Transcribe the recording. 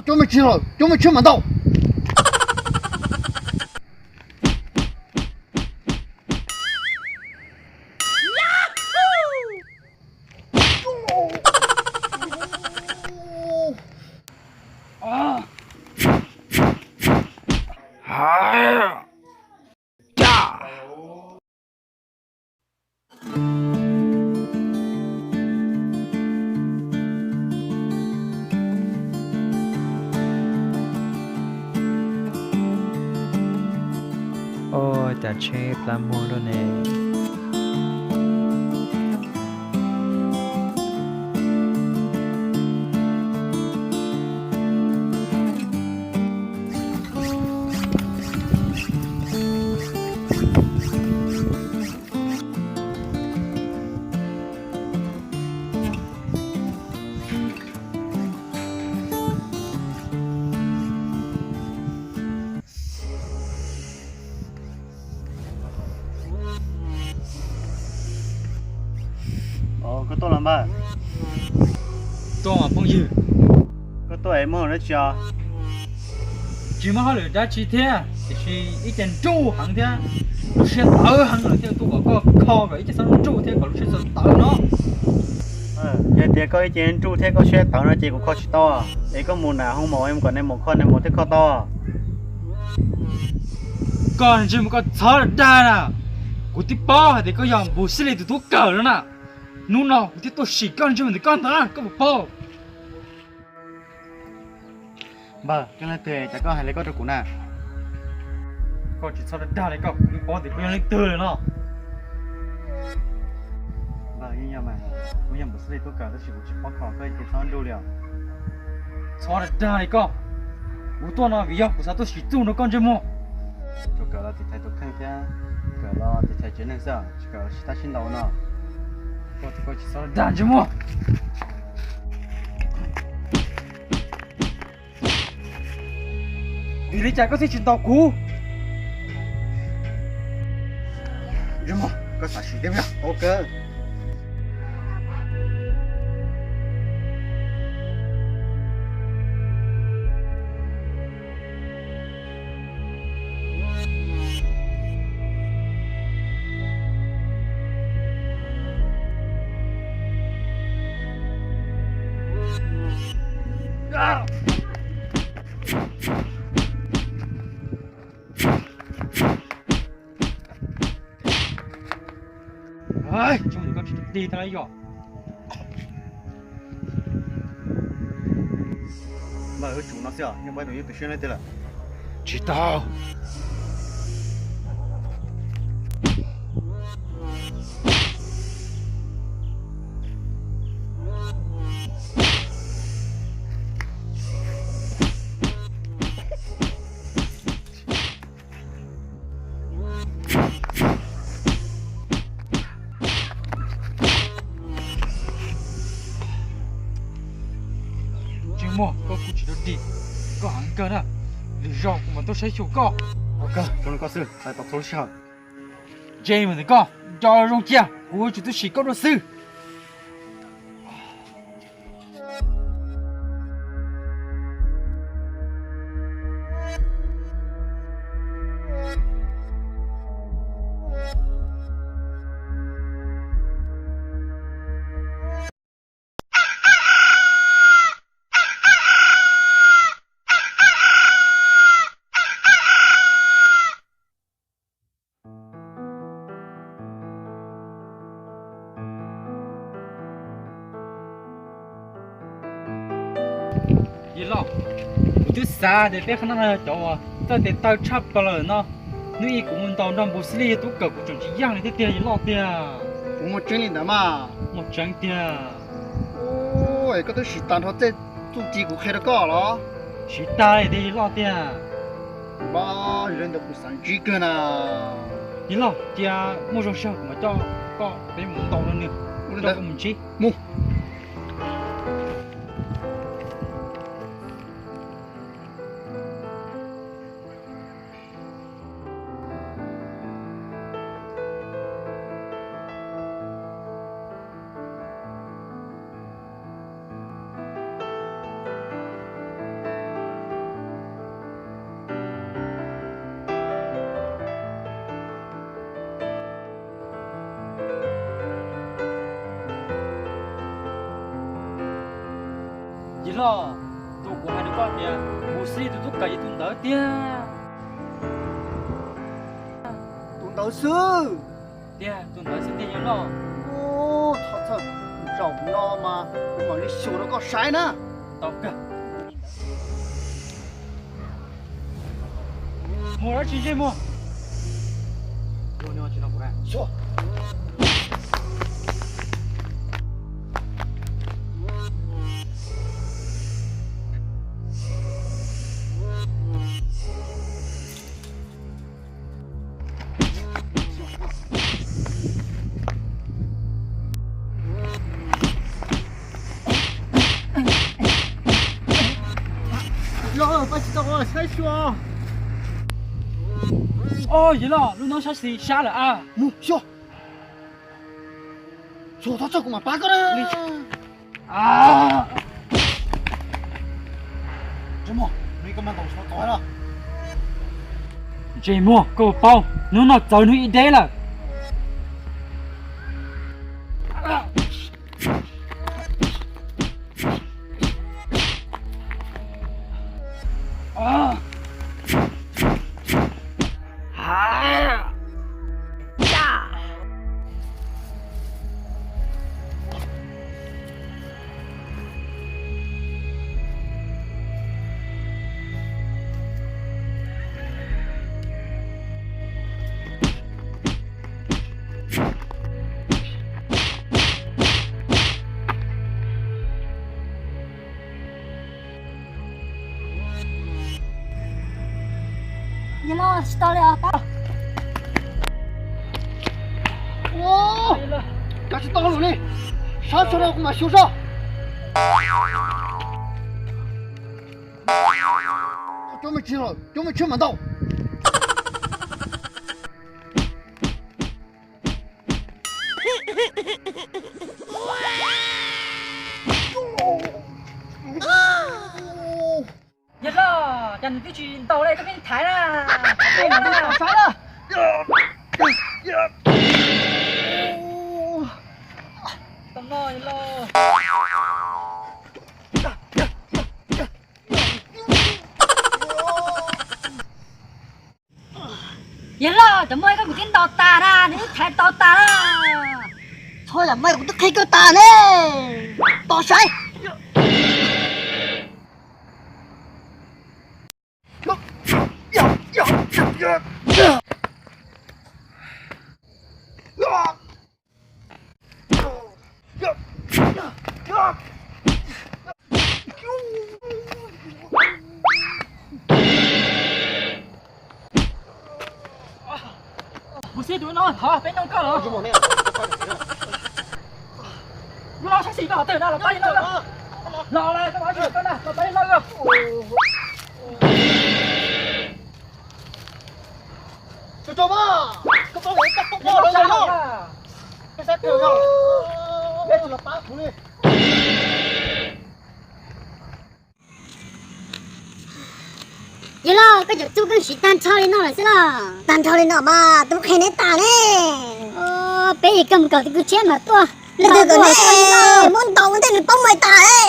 Cov me tsis los, cov me tsis mam ntau. Ua cas tsheb plab muag luaj ne? Koj tuaj los npawg? Tuaj mas phooj ywg. Koj tuaj es muaj dab tsi os? Tsis muaj hauj lwm dab tsi thiab, tiam sis ib ce nruj heev thiab lub siab tawv heev lawm thiaj tuaj kom koj kho kom ib ce txhob nruj thiab kom lub siab txawv tawv no. Yog tias koj ib ce nruj thiab koj siab tawv no ces kuv kho tsis tau. Es koj mus nram hoo maum kom nais maum kho, nais maum thiaj kho tau. Koj ntsej muag koj txhob dag na. Kuv twb paub hais tias koj yog Npus Xib Lis tus tub kawm no na. Hnub no kuv thiaj tuaj sim koj ntsej muag ntawm koj ntag, koj puas paub? Npawg, koj leej twg cas koj hais li koj rau kuv na? Koj tsis txhob dag dag li koj, kuv twb paub tias koj yog leej twg lawm no. Npawg, yeej yog mas, kuv yog Npus Xib Lis tub kawm tab sis kuv tsis paub kho koj ib ce txhob nruj li os. Txhob dag dag li koj. Kuv tuaj no vim yog kuv xav tuaj sim txuj rau koj ntsej muag. Tsuas kawm los tiv thaiv tus kheej thiab kawm los tiv thaiv tsev neeg xwb, tsis kawm los sib tab sib ntaus no. Koj, koj tsis txhob dag ntsej muag. Vim li cas koj thiaj tsis ntaus kuv? Ntsej muag, koj xav sim thiab, paub kawg. Tsis muaj koj tsis tau dig tau yom. Mas wb tsum no xwb os, yeej paub tus yub tus siab leej twg lawm. Tsis tau. Tsis muaj, koj kuj tsis tau dig, koj heev kawg na, lwm zaus kuv mam tuaj saib xyuas koj. Koj xwb, txais tos txhua lub sij hawm. James ntawm koj, nco zoo cia, kuv yuav tsum tuaj sim koj dua xwb. Yawg loj, kuv twb xav tias peb qhov no yog cov uas txawj tes taw tshaj plaws no. Hnub ib kuv mus ntaus nrog Npus Xib Lis yawg tub kawm kuv tseem tsis yaj li thiab tiag yawg loj tiag. Kuv muaj tseeb li ntawd mas. Muaj tseeb tiag. Es koj twb siv tas nrho tej txuj ci kuv qhia rau koj los? Siv tas li tiag yawg loj tiag. Npab, yog li ntawd kuv xav ntsib kawg na. Yawg loj, cia muaj zoo sij hawm kuv mam coj koj peb mus ntaus no nws, coj koj mus ntsib. Mus. Los, tus kuv hais rau koj tias kuv xib tus tub kawm yog tus ntawd tiag. Tus ntawd xwb. Tiag, tus ntawd xwb tiag yawg loj. Ub, thov txhawj, zaum no mas kuv mam li xyuas rau koj saib na. Tau kawg. Mus dab tsi ntsej muag? Yog, pab tsis tau saib xyuas. Os, yawg loj, lub hnub sab xis sab lawm a. Mus xyuas. Xyuas tau txog kuv mam pab koj na. Ntsej muag, koj paub hnub no txawv hnub ib deb lawm. Yawg loj, tsis tau li os. Ua, kav tsis tau lus li, sab tso rau kuv mam xyuas zoj. Cov me tsis lawm, cov me tsis mam ntau. Yawg loj, cas nws twb tsis ntaus li, koj pheej thaiv na. Pheej ntaus sab na. Tau no yawg loj. Yawg loj, cov muaj ib koj kuv twb ntaus tas na, nws twb thaiv tau tas na. Txhob yam maj, kuv twb qhia koj tas ne. Tos saib. Kuv xib tus no thov peb noj koj los. Lub no sab xis koj qhov twg na, los pab noj koj. Los los, koj pab noj koj na, los pab noj koj. Tso tso mas, koj pab noj koj, koj pab noj koj. Peb sab twg no, peb tsis los pab kuv li. Yawg loj, koj cov tub koj siv tag nrho li no lawm xwb los? Tag nrho li no mas twb qhia neb tas ne. Peb ib kawg mus kom tus kwv txhiaj mam tuaj. Leej twg kom neb muab ntaus ua ntej nws paub mas tas ne.